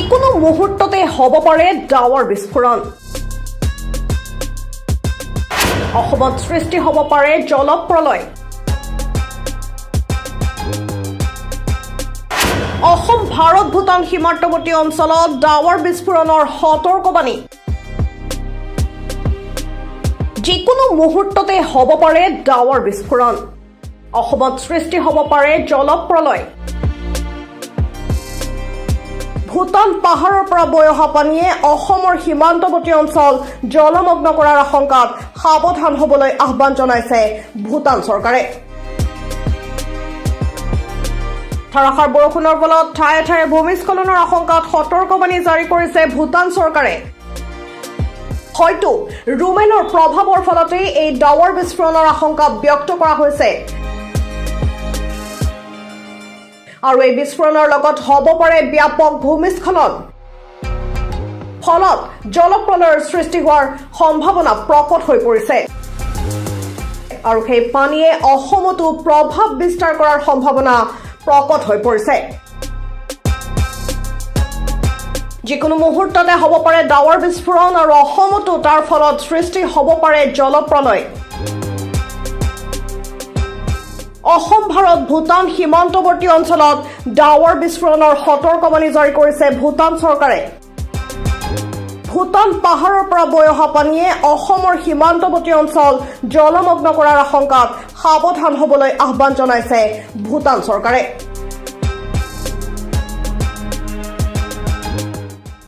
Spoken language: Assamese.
যিকোনো মুহূৰ্ততে হ'ব পাৰে ডাৱৰ বিস্ফোৰণ। অসমত সৃষ্টি হ'ব পাৰে জলপ্ৰলয়। অসম ভাৰত ভূটান সীমান্তৱৰ্তী অঞ্চলত ডাৱৰ বিস্ফোৰণৰ সতৰ্কবাণী। যিকোনো মুহূৰ্ততে হ'ব পাৰে ডাৱৰ বিস্ফোৰণ। অসমত সৃষ্টি হ'ব পাৰে জলপ্ৰলয়। ভূটান পাহাৰৰ পৰা বৈ অহা পানীয়ে অসমৰ সীমান্তৱৰ্তী অঞ্চল জলমগ্ন কৰাৰ আশংকাত সাৱধান হ'বলৈ আহ্বান জনাইছে ভূটান চৰকাৰে। ধাৰাসাৰ বৰষুণৰ ফলত ঠায়ে ঠায়ে ভূমিস্খলনৰ আশংকাত সতৰ্কবাণী জাৰি কৰিছে ভূটান চৰকাৰে। হয়তো ৰুমেলৰ প্ৰভাৱৰ ফলতেই এই ডাৱৰ বিস্ফোৰণৰ আশংকা ব্যক্ত কৰা হৈছে আৰু এই বিস্ফোৰণৰ লগত হ'ব পাৰে ব্যাপক ভূমিস্খলন। ফলত জলপ্ৰলয়ৰ সৃষ্টি হোৱাৰ সম্ভাৱনা প্ৰকট হৈ পৰিছে আৰু সেই পানীয়ে অসমতো প্ৰভাৱ বিস্তাৰ কৰাৰ সম্ভাৱনা প্ৰকট হৈ পৰিছে। যিকোনো মুহূৰ্ততে হ'ব পাৰে ডাৱৰ বিস্ফোৰণ আৰু অসমতো তাৰ ফলত সৃষ্টি হ'ব পাৰে জলপ্ৰলয়। অসম ভাৰত ভূটান সীমান্তৱৰ্তী অঞ্চলত ডাৱৰ বিস্ফোৰণৰ সতৰ্কবাণী জাৰি কৰিছে ভূটান চৰকাৰে। ভূটান পাহাৰৰ পৰা বৈ অহা পানীয়ে অসমৰ সীমান্তৱৰ্তী অঞ্চল জলমগ্ন কৰাৰ আশংকাত সাৱধান হ'বলৈ আহ্বান জনাইছে ভূটান চৰকাৰে।